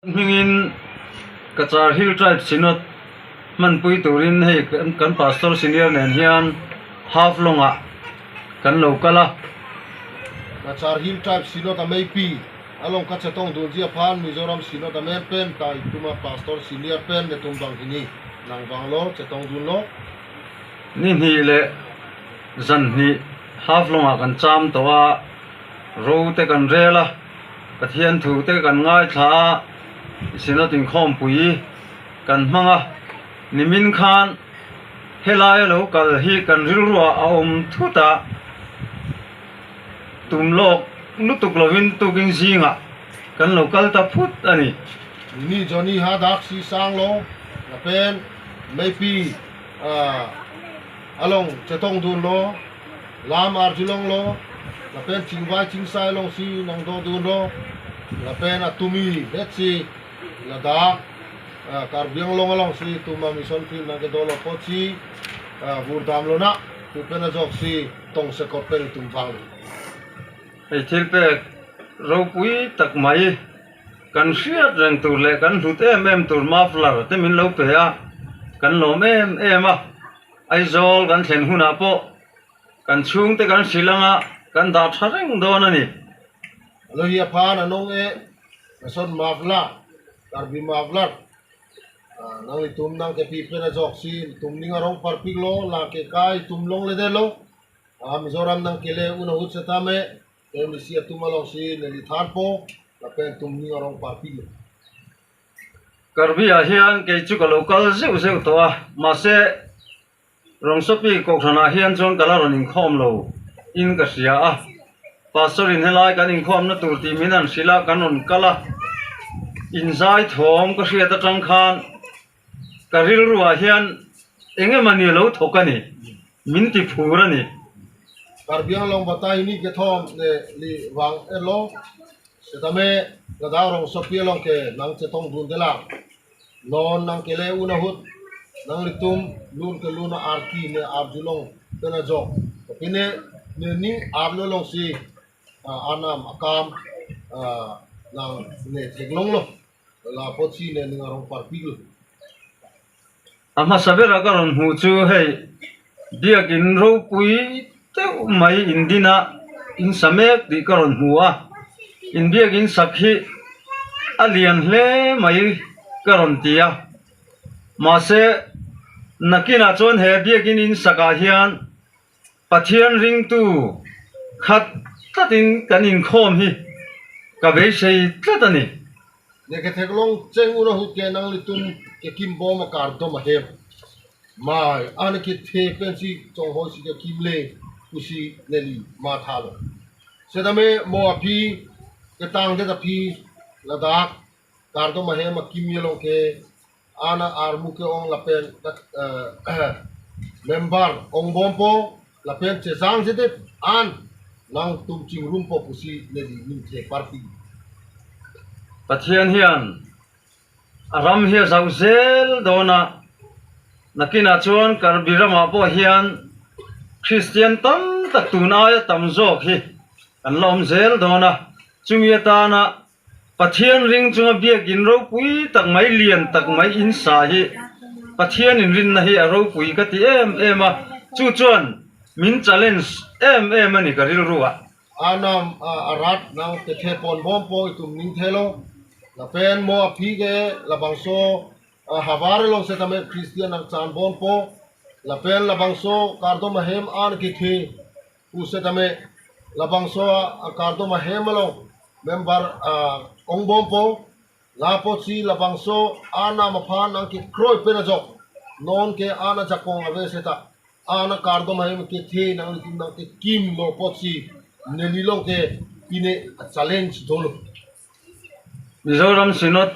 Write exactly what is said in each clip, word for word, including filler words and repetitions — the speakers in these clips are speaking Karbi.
Hmingin Cachar Hill Tribe Synod manpui turin hei kan, kan Pastor Senior nen hian Haflong a kan lo kal a. Cachar Hill Tribe Synod ameipi along kachetongdunji aphan Mizoram Synod amen pen ta itum a Pastor Senior pen netum banghini nangvanglo, chetongdunlo. Nihni le janhni Haflong a kan cham to a, ro te kan rel a, Pathian thu te kan ngaitha a, Synod ingkhom pui kan hmang a. Nimin khan helai lo kal hi kan rilru a aum thu ta tumlok lutuk lovin tuking jing a kan lo kal ta phut ani. Ni joni hadak si sanglo, lapen meipi, ah, along chetongdunlo, lam arjulonglo, lapen chingvai chingsai along si nangdodunlo, lapen atumi letsi ladak, ah, Karbi Anglong along si itum a mission field nangkedolo apotsi, ah, vurdamlonang pu pen ajok si tongsekot pen itum vanglo. Hei thilpek ropui tak mai kan siat reng tur le kan hlut em em tur muffler te min lo pe a kan lom em em a. Aizawl kan thlen hun apo kan chung te kan silang a kan da thareng don ani. Alo hi aphan anong e, lason muffler, Karbi muffler. Ah, nanglitum nangkepi pen ajok si itum ning arong parpiklo, lake kai itum longledetlo. Ah, Mizoram nangkele un ahut setame, M D C atum along si neli thanpo, lapen itum ning arong parpiklo. Karbi ahian kechuk a local zeu zeu to a, mase Rongsopi kok thana hian chon kalaron ingkhom lo in kasia a. Pastor in helai kan ingkhom na tur ti minan sila kan on kal a. Inzai thom kasia ta tang khan karilru ahian enge mani lo thok ani. Min ti phur ani. Karbi Anglong batai ni kethom neli vang elo. Setame ladak Rongsopi along ke nangchetongdunde lang. Non nangkele un ahut nanglitum lun kelun arki ne arjulong pen ajok. Tapi ne nening arlo along si, ah, anam akam, ah, nangne theklonglo. La apotsi nening arong parpiklo. Ama saber a karon hu chu hei biak in ropui te mai indin a insamek ti karon hu a. In biak insak hi alian hle mai karon ti a. Mase nakin a chon he biak in insak ahian Pathian ringtu khat tlatin kan ingkhom hi kabeisei tlat ani. Ne ketheklong cheng un ahut ke nanglitum kekim bom a kardom ahem. Mai, an kethe pensi chonghoi si kekim le pusi neli mathalo. Setame mo aphi ketangdet aphi ladak kardom ahem akimji along ke an armu ke-ong lapen dak, eh, member ongbompo lapen chesang sedet an nangtum chingrumpo pusi neli ningthe parpik. Pathian hian aram hi ajau zel don a, nakin a chon Karbi ram apo hian Christian tam tak tun ai atam jok hi kan lom zel don a, chumi atan a Pathian ring chunga biak in ropui tak mai lian tak mai insa hi Pathian inrinna hi aropui kati em em a, chu chuan min challenge em em ani karilru a. Anam, ah, arat nangkethe pon bompo itum ningthelo. Lapen mo aphi ke labangso, ah, havar along setame Christian nangchan bompo. Lapen labangso kardom ahem an kethe pu setame labangso, ah, kardom ahem along member, ah, ongbompo. La apotsi labangso anam aphan nangkekroi pen ajok non ke an ajakong ave seta an akardom ahem kethe nanglitum nangkekimlo apotsi neli along ke pine a challenge dolo. Mizoram Synod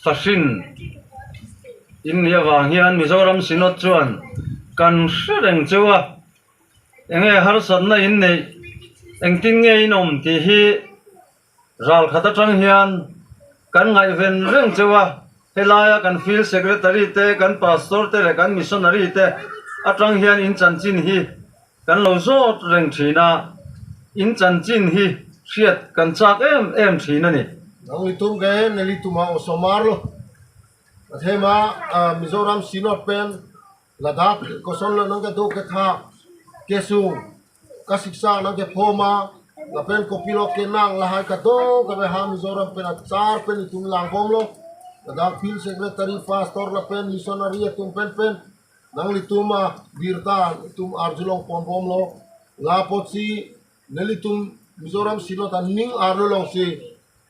Fasin in ni avang hian Mizoram Synod chuan kan hre reng cheu a, enge harsatna in nei, engtin nge in awm ti hi ral khat atang hian kan ngaiven reng cheu a, helai a kan field secretary te, kan pastor te le kan missionary te atang hian in chanchin hi kan lo zawt reng thin a, in chanchin hi hriat kan chak em em thin a ni. Nanglitum ke nelitum ha osomar lo. Athema, ah, Mizoram Synod pen ladak kosonlo nangkedo ketha kesung kasiksa nangkephoma lapen kopilo kenang lahai kadokave ha Mizoram pen achar pen itum langbomlo. Ladak field secretary, pastor lapen missionary atum pen pen nanglitum abirta itum arjulong ponbomlo. Lapotsi nelitum Mizoram Synod aning arlo longsi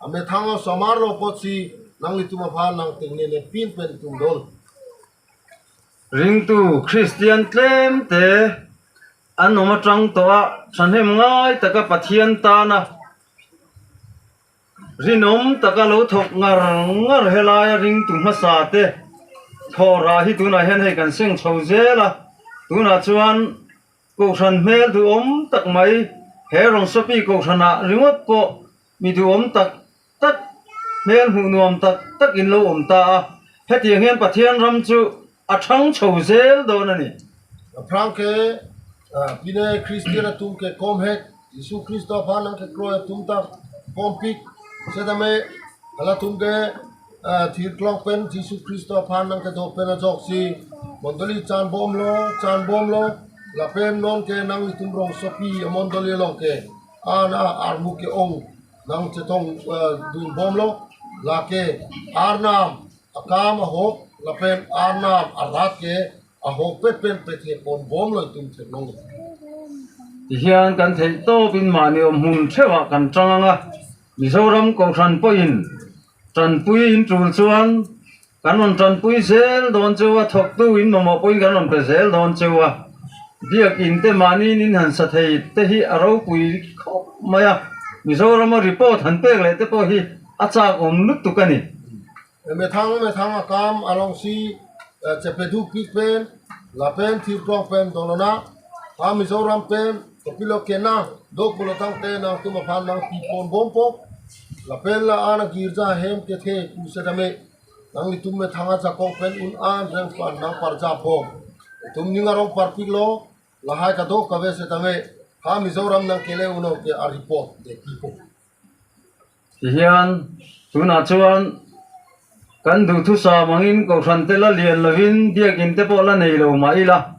amethang osomar lo apotsi nanglitum aphan nangtengnenepin pen itum dolo. Ringtu Christian klemte anom atrang to a, sanhem ngai taka Pathian tana rinom taka lo thok ngar ngar helai aringtu masa te thora hi tuna hen hai kan seng chojela. Tuna chuan kohran hmel du om tak mai, he rongsopi kohran a ringot po mi du om tak tak, hmel hmu nuam tak tak inlo om ta a. Hetiang hen Pathian ram chu athang chojel don ani. Aphrang ke, ah, pine Christian atum ke komhek, Jisu Khristo aphan nangkekroi atum ta kompik, setame halatum ke, ah, thirklong pen Jisu Khristo aphan nangkedo pen ajoksi mondoli chanbomlo, chanbomlo, lapen non ke nanglitum rongsopi amondoli along ke ana armu ke-ong nangchetong, ah, dunbomlo, lake Arnam akam ahok lapen Arnam arat ke ahok pet pen pethe ponbomlo itum theklong. Ti hian kan thei topin mani om hun thewa kan chang anga. Mizoram kohran poin tranpui in tul chuan kan non tranpui zel don chewa, thoktu in momo poin kan non pe zel don chewa. Biak in te mani nin han sa thei te hi aropui khop maya. Mizoram a report han pek le te po hi achak om lut tu kani. Methang methang akam alongsi, eh, chepeduk pik pen, lapen thirklong pen dolona, ha Mizoram pen, kopilo kena, dok pulo tangte nangtum aphan nangpi ponbompo, lapen la ana girja hem kethe pu setame, nanglitum methang ajakong pen un an reng pan nangparjapbom. Itum ning arong parpiklo, lahai kadokave setame, ha Mizoram nangkele uno ke a report de pipo. Ti hian tuna chuan kan duhthusa mangin kohran te la lian lovin biak in te pawh la nei lo ma ila.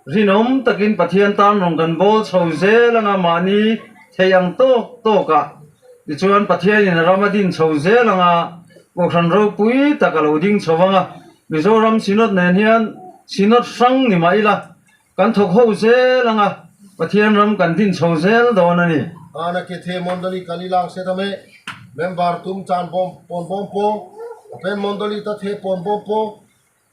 Rinom takin Pathian tan rong kan bol chhozel anga mani thei ang tawk tawk a. Tichuan Pathian in ram adin chhozel anga kohran ropui tak a lo ding chho vang a. Mizoram Synod nen hian Synod hrang ni ma ila. Kan thok ho zel anga Pathian ram kan din chhozel don ani. Ana kethe mondoli kalilang setame member tum chanbom ponbompo, lapen mondoli ta the ponbompo,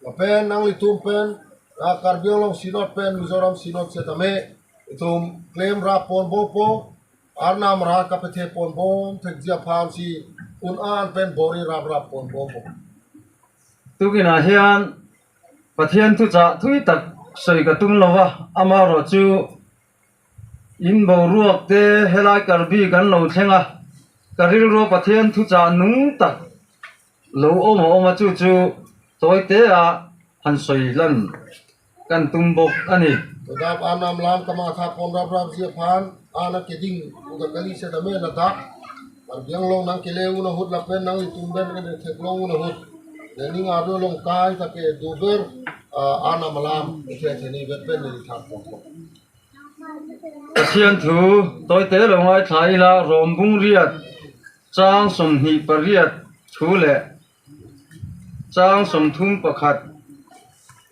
lapen nanglitum pen, ah, Karbi Anglong Synod pen Mizoram Synod setame itum klemrap ponbompo, Arnam ra kapethe ponbom thekji aphansi un an pen bor-i raprap ponbompo. Tukina hian Pathian thuchah thui tak soi ka tum lo va, amarawh chu in boruak te helai Karbi kan lo thlenga, ka rilru Pathian thuchah nung tak lo awm a awm a chu chu tawite a han soi lan kan tum bawk ani. Todap Arnam lam kamatha pon raprapji aphan, ana keding uda kali setame ladak Karbi Anglong nangkele un ahut lapen nanglitum pen kene theklong un ahut, nening arlo long kai ta ke duber, ah, Arnam alam kethe theni vet pen neli thak pon pon. Pathian thu tawite lo ngai tha ila Rom bung riat chang somhni pariat thu le chang somthum pakhat,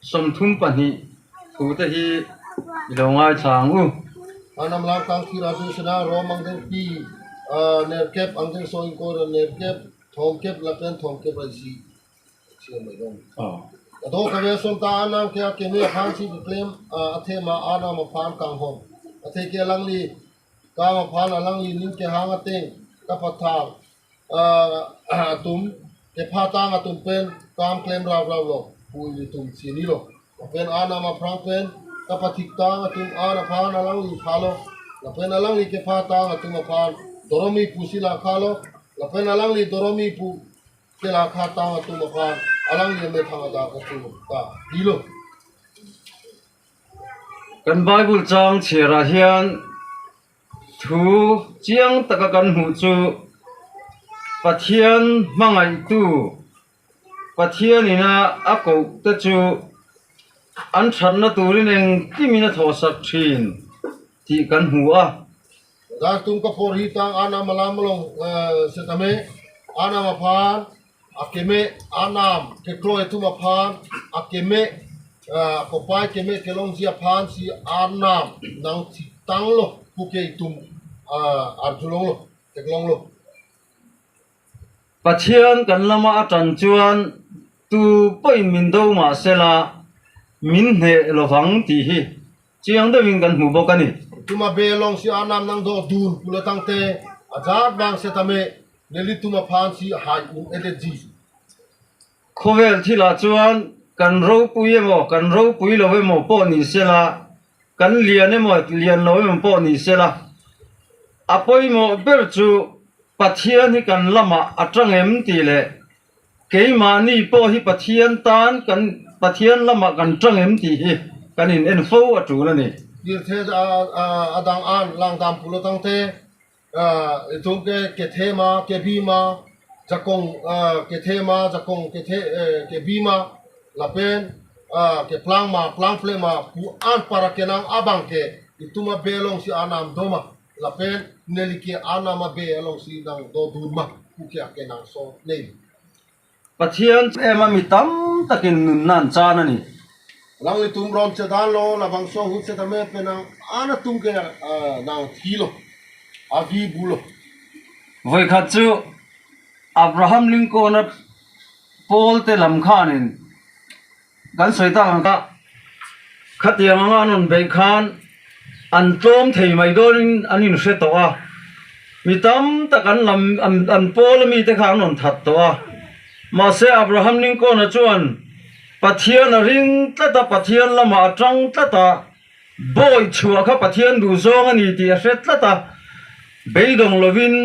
somthum pahni thu te hi i lo ngai thang u. Arnam lam kangthir adu sena Rom angdengpi, ah, nerkep angdengso ingkoi ra nerkep, thomkep lapen thomkep ra isi. Siam mai dong. Oh. Kadokave ason ta Arnam ke akeme aphansi keklem, ah, athema Arnam aphan kanghon. Athe ke alangli kam aphan alangli ning kehang ateng kapathang, ah, atum, kephatang atum pen kam klem raprap lo pu ilitum chinilo. Lapen Arnam aphrang pen kapathiktang atum an aphan alangli phalo. Lapen alangli kephatang atum aphan doromi pusi lakhalo. Lapen alangli doromi pu kelakhatang atum aphan alangli amethang adak atum ta dilo. Kan Bible chang chira hian thu chiang taka kan hmu chu Pathian mangaitu, Pathian ina ako te chu an chatna turin engkim ina thosak thin ti kan hua. Dak tum kaporhi tang Arnam alam along, eh, setame Arnam aphan akeme, Arnam kekroi atum aphan akeme, eh, kopai keme kelongji aphan si Arnam nangthitanglo puke itum, eh, arjulonglo, theklonglo. Pathian kan lama atan chuan tu poin min do ma sela min hne lovang ti hi chiang dovin kan hmu bok ani. Itum abe along si Arnam nangdodun pulo tangte ajat bang setame nelitum aphan si hai un edetji. Khovel thila chuan kan ropui emo, kan ropui lo emo po ni sela, kan lian emo, lian lo emo po ni sela. Apoimo ber chu Pathian hi kan lama atang em ti le, keima ni po hi Pathian tan kan, Pathian lama kan tang em ti hi kan in en fo atu la ni. Tirthe a, a, adang an langdam pulo tangte, ah, itum ke kethe ma, kebi ma, jakong, ah, kethe ma, jakong kethe, eh, kebi ma, lapen, ah, keplang ma, plangple ma, pu an para kenang abang ke, itum abe along si Arnam do ma, lapen neli ke Arnam abe along si nangdodun ma, pu ke akenangsot nei. Pathian ema mi tam takin nun nan chan ani. Alanglitum ron chedanlo, labangso ahut setame penang an atum ke, ah, nangthilo, avi bulo. Voi khat chu Abraham Lincoln a Paul te lam khan in kan soi ta ang ka khatiang anga non bei khan an tlom thei mai don in an in hre to a. Mi tam tak an lam, an, an Paul mi te khan non that to a. Mase Abraham Lincoln a chuan Pathian a ring tlat a, Pathian lama atang tlat a, boi chua kha Pathian du zong ani ti a hre tlat a, beidong lovin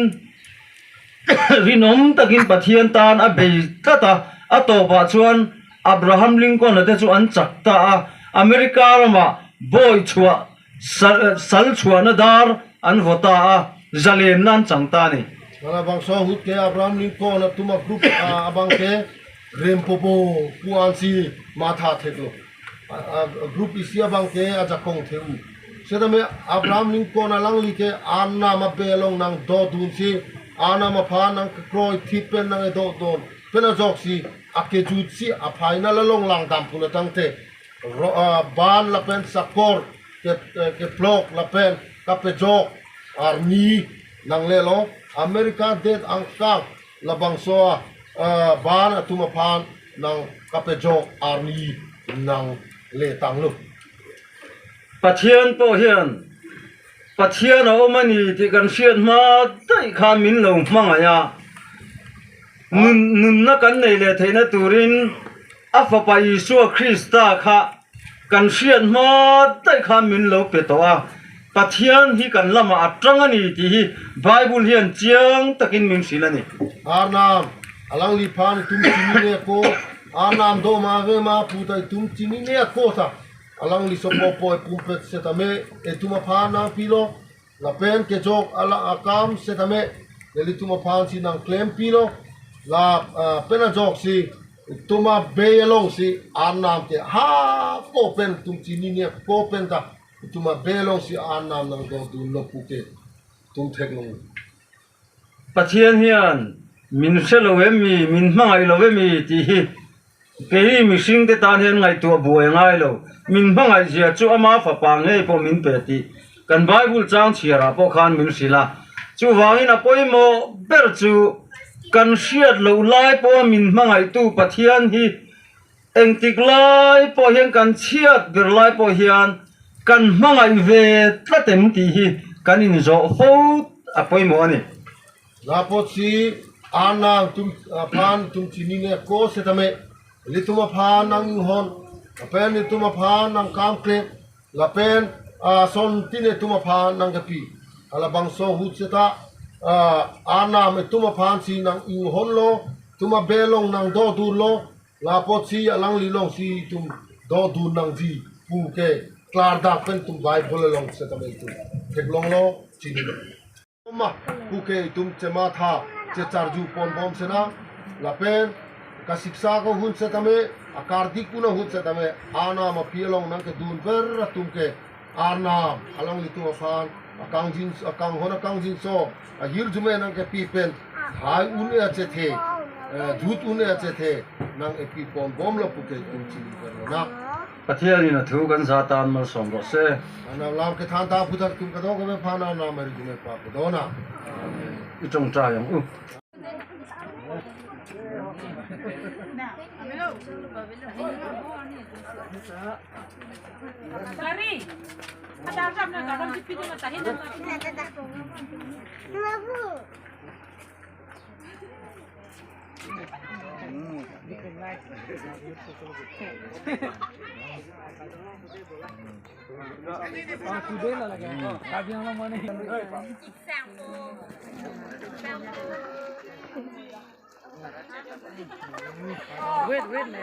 rinom takin Pathian tan a bei tlat a, a topa chuan Abraham Lincoln a te chu an chak ta a, America rama boi chua sal, sal chua na dar an vota a, zalen nan chang ta ni. Hala bangso ahut ke Abraham Lincoln atum a group, ah, abang ke rempo bo pu an si matha theklo. A, a, group isi abang ke ajakong theu. Setame Abraham Lincoln alangli ke Arnam abe along nangdodun si, Arnam aphan nangkekroi thip pen nangdodun pen ajok si, akejut si a final along langdam pulo tangte, ro-, ah, ban lapen sakor ke, ke, keplok lapen kapejok arni nanglelo, America det angkang labangso, ah, ban atum aphan nangkapejok arni nangle tanglo. Pathian po hian, Pathian a-om ani ti kan hriat hma dai kha min lo hmangai a. Nun, nunna kan nei le theina turin a Fapa Isua Krista kha kan hriat hma dai kha min lo pe to a. Pathian hi kan lama atang ani ti hi Bible hian chiang takin min hril ani. Arnam, alangliphan itum chinine ako, Arnam do ma ave ma pu ta itum chinine ako ta. Alangli sopo poi pumpet setame, itum aphan nangpilo, lapen kejok ala akam setame, nelitum aphan si nangklempilo, la, ah, pen ajok si, itum abe along si, Arnam ke, ha, ko pen itum chinine, ko pen ta, itum abe along si Arnam nangdodunlo puke, itum theklong. Pathian hian, min hre lo em mi, min hmangai lo em mi, ti hi, kei mihring te tan hian ngaituah buai ngai lo. Min hmangai zia chu ama fapa ngei po min pe ti. Kan Bible chang chhiar a po khan min hril a. Chuvangin apoimo ber chu kan hriat lo lai po min hmangaitu Pathian hi engtik lai po hian kan chhiat ber lai po hian kan hmangai ve tlat em ti hi kan inzo fo apoimo ani. Lapotsi Arnam itum aphan itum chinine ako setame, ilitum aphan nang-inghon, lapen ilitum aphan nangkam klem, lapen, ah, ason tin itum aphan nangkepi. Halabangso ahut seta, ah, Arnam itum aphan si nang-inghonlo, itum abe along nangdodunlo, lapotsi alangli along si itum dodun nangji puke klardak pen itum Bible along setame itum theklonglo, chinilo. Ma, puke itum chematha, Checharju ponbom sinang, lapen kasiksak ahut setame, akardik pon ahut setame, Arnam api along nangkedunver atum ke Arnam alanglitum aphan akangjin, akanghon akangjinso ahirjume nangkepi pen, hai un-e achethe, eh, jut un-e achethe nang-epi ponbomlo puke itum chiniverlonang. Pathian ahin athu kangsam tan malsom rose. Arnam lam kethan ta aphuthak atum kadokave aphan Arnam ahirjume pa pudona. Ichongcha yang u. Sorry. Ada apa na kadang di pintu mata hin. Wait, wait, man.